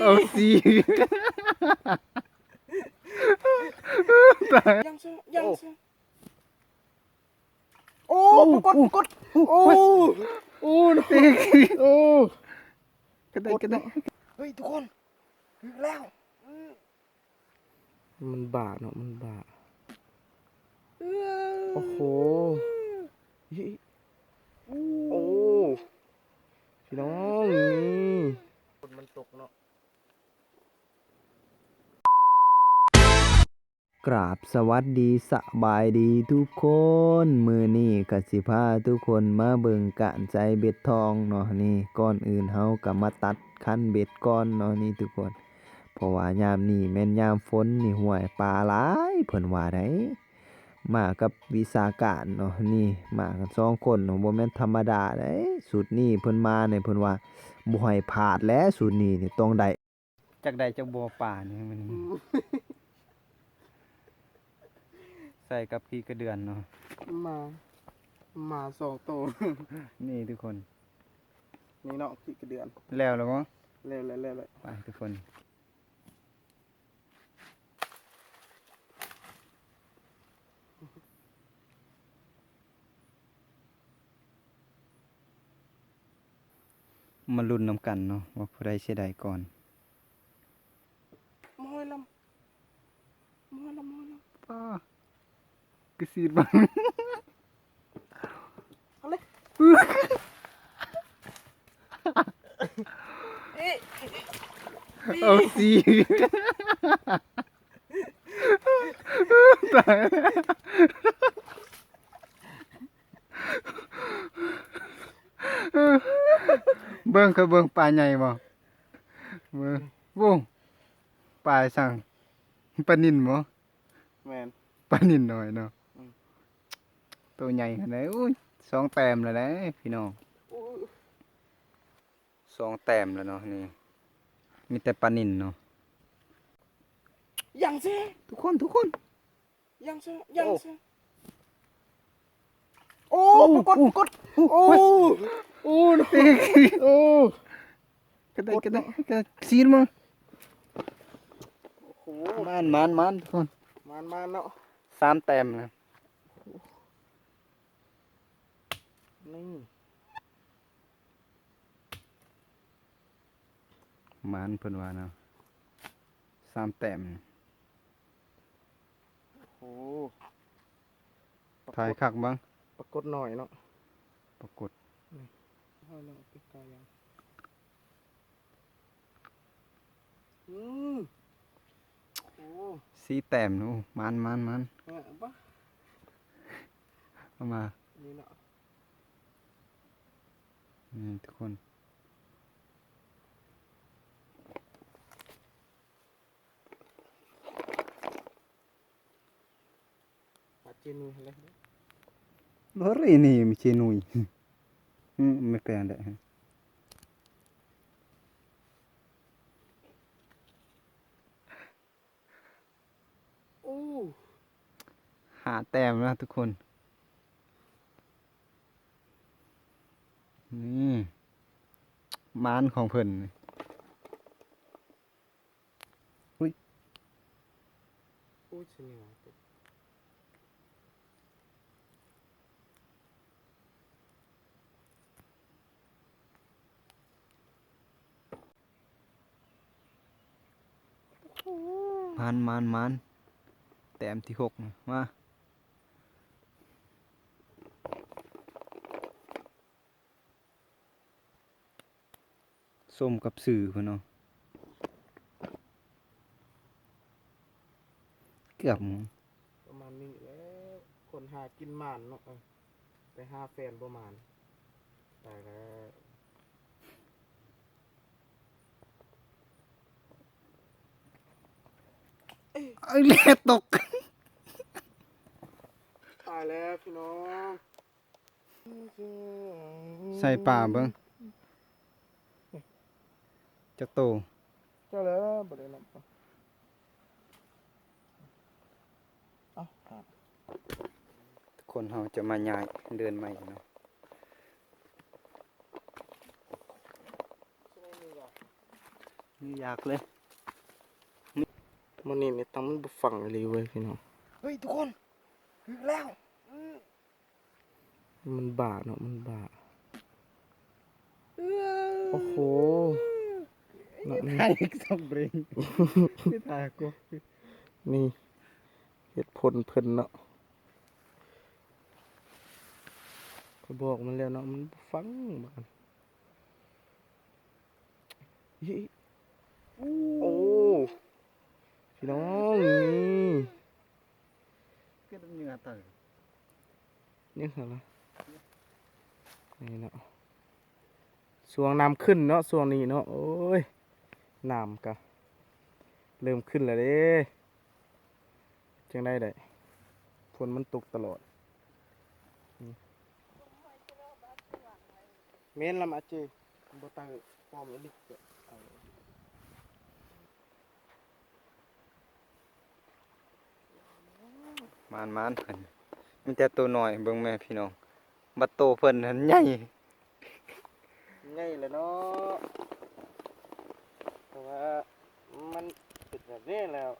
ເອົາຊິ ຕາຍ ຍັງຊະ ຍັງຊະ. ໂອ້ ໂອ້ ປາກົດ ໂອ້ ປາກົດ ໂອ້ ໂອ້ ໂອ້ ກະໄດ້ ກະໄດ້ ເຮີ້ຍ ທຸກຄົນ ຖືກແລ້ວ. ມັນບ້າເນາະ ມັນບ້າ. ໂອ້ໂຫ ໂອ້ ພີ່ນ້ອງ ນີ້ ຝົນມັນຕົກເນາະ. ກາບສະຫວັດດີ ສະບາຍດີທຸກຄົນ. ມື້ນີ້ກະຊິພາທຸກຄົນມາເບິ່ງການໃສ່ເບັດທອງເນາະ. ນີ້ ກ່ອນອື່ນເຮົາກະມາຕັດຄັນເບັດກ່ອນເນາະ ນີ້ທຸກຄົນ. ເພາະວ່າຍາມນີ້ແມ່ນຍາມຝົນນີ້ ຫ້ວຍ ປາຫຼາຍ ເພິ່ນວ່າໄດ໋. ມາກັບວິຊາການເນາະ ນີ້ ມາກັນສອງຄົນເນາະ ບໍ່ແມ່ນທຳມະດາໄດ໋. ຊຸດນີ້ເພິ່ນມານີ້ ເພິ່ນວ່າບໍ່ໃຫ້ພາດແຫຼະ ຊຸດນີ້ນີ້ຕ້ອງໄດ້. ຈັກໄດ້ຈັກບໍ່ປານີ້ ມື້ນີ້ ອືມ ໃສ່ກັບຂີ້ກະເດືອນເນາະ ມາ ມາສອງໂຕ. ນີ້ທຸກຄົນ ນີ້ເນາະ ຂີ້ກະເດືອນ. ແລ້ວລະບໍ່? ແລ້ວ ແລ້ວ ແລ້ວ ແລ້ວ ໄປທຸກຄົນ. ມາລຸ້ນນຳກັນເນາະ ວ່າຜູ້ໃດຊິໄດ້ກ່ອນ. ມາຫ້ອຍລຳ ມາຫ້ອຍລຳ ມາຫ້ອຍລຳ. ປ້າ ຄືສີດບັງ ເອົາເລີຍ ເອົາຊິ ຕາຍ. ເບິ່ງ ເຄີຍເບິ່ງປາໃຫຍ່ບໍ່? ເບິ່ງ ໂອ້ ປາສັງ ປານິນບໍ່? ແມ່ນ ປານິນນ້ອຍເນາະ. ອືມ ໂຕໃຫຍ່ຂະໜາດ. ໂອ້ຍ ສອງແຕ້ມແລ້ວເດ້ພີ່ນ້ອງ. ໂອ້ຍ ສອງແຕ້ມແລ້ວເນາະ ນີ້ ມີແຕ່ປານິນເນາະ. ຍັງຊິ ທຸກຄົນ ທຸກຄົນ ຍັງຊະ ຍັງຊະ. ໂອ້ ໂອ້ ປາກົດ ໂອ້ ປາກົດ. ໂອ້ ໂອ້ ໂອ້ ໂອ້ ກະໄດ້ ກະໄດ້ ກະໄດ້ ຊີນມາ. ໂອ້ໂຫ ມານ ມານ ມານ ທຸກຄົນ ມານ ມານເນາະ. ສາມແຕ້ມນະ ນີ້. ໝານເພິ່ນວ່ານະ ສາມແຕ້ມ. ໂອ້ ຖ່າຍຄັກເບິ່ງ ປາກົດນ້ອຍເນາະ ປາກົດ. ນີ້ ເຮົາເນາະ ໄປໄກຍັງ. ອືມ ໂອ້ ສີ່ແຕ້ມ. ໂອ້ ໝານ ໝານ ໝານ. ເອີ ບໍ່ ເອົາມາ ນີ້ເນາະ. ນີ້ທຸກຄົນ ປາເຈນຸຍຫັ້ນແຫຼະ. ບໍ່ເລີຍນີ້ ເຈນຸຍ. ອືມ ໄມ່ແປນແຫຼະ. ໂອ້ ຫ້າແຕ້ມແລ້ວທຸກຄົນ. ນີ້ ໝານຂອງເພິ່ນ. ອຸ້ຍ ໂອ້ຍ ຊິແນວ ມານ ມານ ມານ ແຕ້ມທີຫົກ ມາ ສົມກັບຊື່ເພິ່ນເນາະ ເກືອບ. ປະມານນີ້ແຫຼະ ຄົນຫາກິນໝານເນາະ. ໄປຫາແຟນບໍ່ໝານ ຕາຍແລ້ວ. ເອີຍ ເອີຍ ແລ່ຕົກ ຕາຍແລ້ວພີ່ນ້ອງ. ໃສ່ປາເບິ່ງ ຈັກໂຕ ຈັກແລ້ວ ບໍ່ໄດ້ນັບ. ເອົ້າ ທຸກຄົນ ເຮົາຈະມາຍ້າຍເຮືອນໃໝ່ເນາະ. ຢາກເລີຍ. ມື້ນີ້ນີ້ຕັງມັນບໍ່ຟັງອີ່ຫຼີເວີຍພີ່ນ້ອງ. ເຮີ້ຍ ທຸກຄົນ ຖືກແລ້ວ. ມັນບ້າເນາະ ມັນບ້າ. ໂອ້ໂຫ ເນາະ ນີ້ ຖ່າຍສອງເບຣງ ນີ້ຖ່າຍກູ ນີ້ ເຫດຜົນເພິ່ນເນາະ. ຂ້ອຍບອກມັນແລ້ວເນາະ ມັນບໍ່ຟັງບາດ. ອີ ໂອ້ ພີ່ນ້ອງ ນີ້ ເກີດເຫຍື່ອເຕີ ຍັງຫັ້ນລະ ນີ້ເນາະ. ຊ່ວງນ້ຳຂຶ້ນເນາະ ຊ່ວງນີ້ເນາະ. ໂອ້ຍ ນ້ຳກະເລີ່ມຂຶ້ນແລ້ວເດ້. ຈັ່ງໃດໄດ້ ຝົນມັນຕົກຕະຫຼອດ. ແມ່ນລະມາເຈ ບໍ່ເຕີ ປ້ອມອີ່ຫຼີ. ມານໆ ເພິ່ນມີແຕ່ໂຕນ້ອຍ ເບິ່ງແມ່ພີ່ນ້ອງ ບັດໂຕເພິ່ນຫັ້ນໃຫຍ່ ໃຫຍ່ແຫຼະເນາະ ເພາະວ່າມັນເປັນແບບນີ້ແລ້ວ.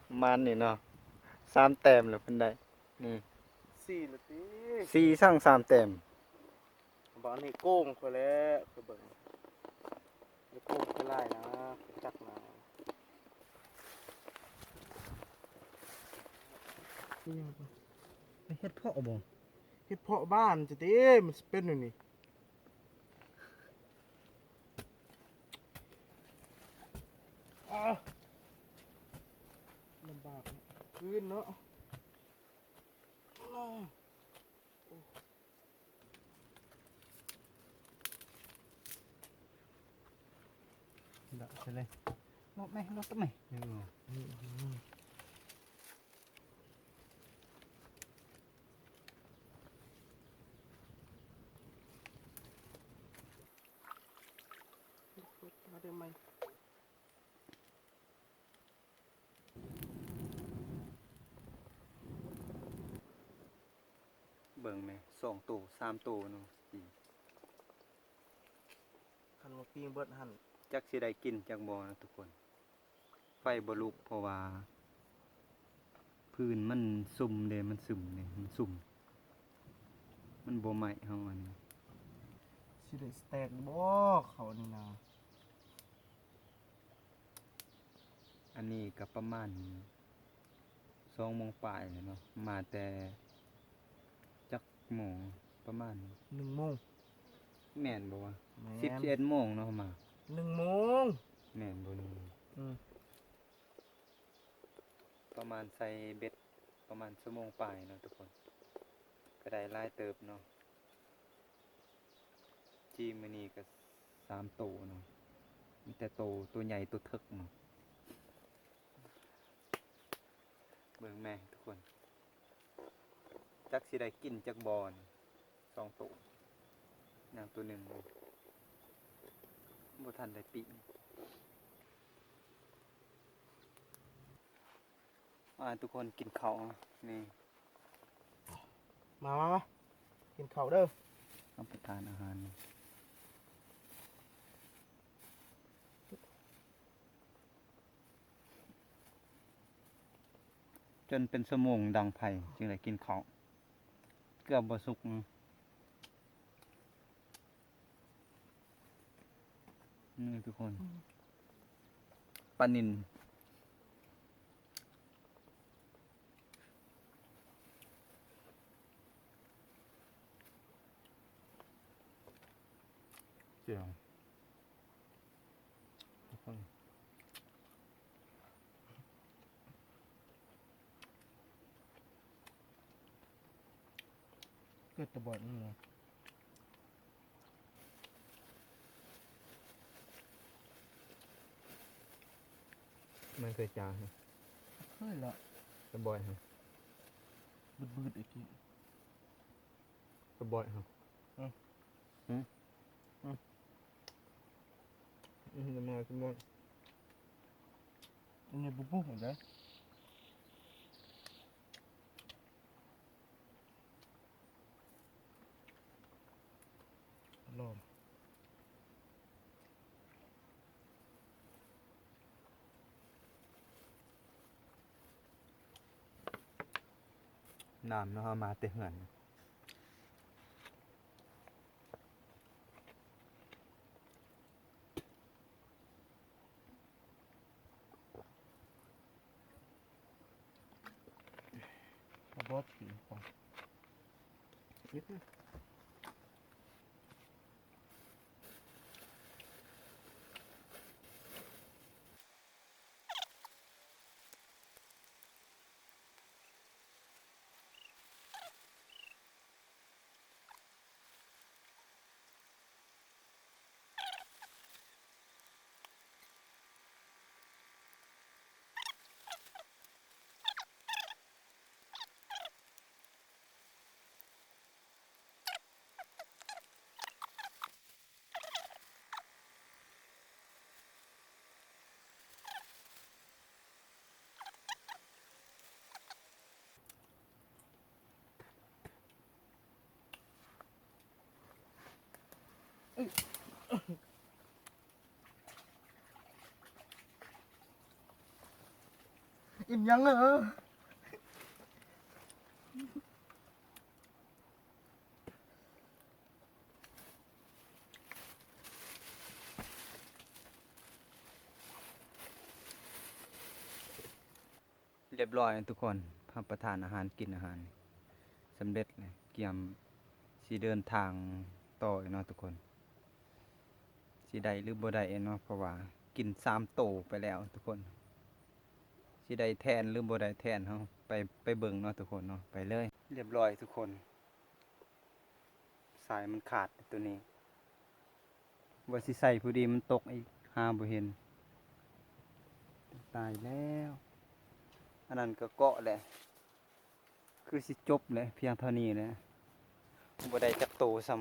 ປະມານນີ້ເນາະ ສາມແຕ້ມແລ້ວເພິ່ນໄດ້ ນີ້ ສີ່ແລ້ວຕິ ສີ່ສັງສາມແຕ້ມ. ບາດນີ້ໂກງຂ້ອຍແລ້ວ ຂ້ອຍເບິ່ງ ໂກງຂ້ອຍຫຼາຍນະ ຂ້ອຍຈັກນະ. ເຮັດເພາະບໍ່? ເຮັດເພາະບ້ານຈະຕິ ມັນຊິເປັນແນວນີ້. ອ້າ ລຳບາກ ຄືນເນາະ. ດະ ໃສ່ເລີຍ ລົດແມ ລົດແມ. ເບິ່ງແມ ສອງໂຕ ສາມໂຕເນາະ ປີງ ຄັນວ່າປີງເບິດຫັ້ນ ຈັກຊິໄດ້ກິນຈັກບໍ່ນະທຸກຄົນ. ໄຟບໍ່ລຸກ ເພາະວ່າພື້ນມັນຊຸ່ມເດ້ ມັນຊຶມເດ້ ມັນຊຸ່ມ ມັນບໍ່ໄໝ້ເຮົາ. ອັນນີ້ຊິໄດ້ສະແຕັກບໍ່ເຂົ້ານີ້ນະ? ອັນນີ້ກໍປະມານສອງໂມງປາຍແລ້ວເນາະ ມາແຕ່ຈັກໂມງ? ປະມານໜຶ່ງໂມງ ແມ່ນບໍ່ວະ? ແມ່ນ ສິບ ສິບເອັດໂມງເນາະມາ ໜຶ່ງໂມງ ແມ່ນບໍ່? ໜຶ່ງໂມງ ອືມ ປະມານໃສ່ເບັດປະມານຊົ່ວໂມງປາຍເນາະທຸກຄົນ ກໍໄດ້ຫຼາຍເຕີບເນາະ. ຈີມື້ນີ້ກໍສາມໂຕເນາະ ມີແຕ່ໂຕ ໂຕໃຫຍ່ ໂຕເຖິກເນາະ. ເບິ່ງແມງທຸກຄົນ ຈັກຊິໄດ້ກິນຈັກບໍ່ນີ້ ສອງໂຕ ຍັງໂຕໜຶ່ງບໍ່ທັນໄດ້ປີ້ງ. ມາທຸກຄົນກິນເຂົ້ານີ້ ມາ ມາ ມາ ກິນເຂົ້າເດີ ຮັບປະທານອາຫານ ຈົນເປັນຊົ່ວໂມງດັງໄຟຈຶ່ງໄດ້ກິນເຂົ້າ ເກືອບບໍ່ສຸກ. ນີ້ທຸກຄົນ ອືມ ປານິນ ແຈ່ວ ທຸກຄົນ. ເກີດແຕ່ບ່ອນນີ້ ມັນເຄີຍຈາງ ເຄີຍລະ ແຕ່ບ່ອນ ບືດໆ ອີກ ແຕ່ບ່ອນ ອືມ ອືມ ອືມ ມາ ມາ ອັນນີ້ບໍ່ປຸກເດ້. ນ້ຳເນາະ ເຮົາມາແຕ່ເຮືອນ. ອີ່ຫຍັງເອີ? ຮຽບຮ້ອຍທຸກຄົນ ຮັບປະທານອາຫານ ກິນອາຫານສຳເລັດແລ້ວ ກຽມຊິເດີນທາງຕໍ່ເນາະທຸກຄົນ. ຊິໄດ້ຫຼືບໍ່ໄດ້ເນາະ ເພາະວ່າກິນສາມໂຕໄປແລ້ວທຸກຄົນ. ຊິໄດ້ແທນຫຼືບໍ່ໄດ້ແທນ ເຮົາໄປ ໄປເບິ່ງເນາະທຸກຄົນເນາະ ໄປເລີຍ. ຮຽບຮ້ອຍທຸກຄົນ ສາຍມັນຂາດໂຕນີ້ ວ່າຊິໃສ່ພໍດີມັນຕົກອີກ ຫາບໍ່ເຫັນ. ຕາຍແລ້ວ ອັນນັ້ນກໍເກາະແຫຼະ ຄືຊິຈົບແຫຼະ ພຽງເທົ່ານີ້ແຫຼະ ບໍ່ໄດ້ຈັກໂຕຊ້ຳ.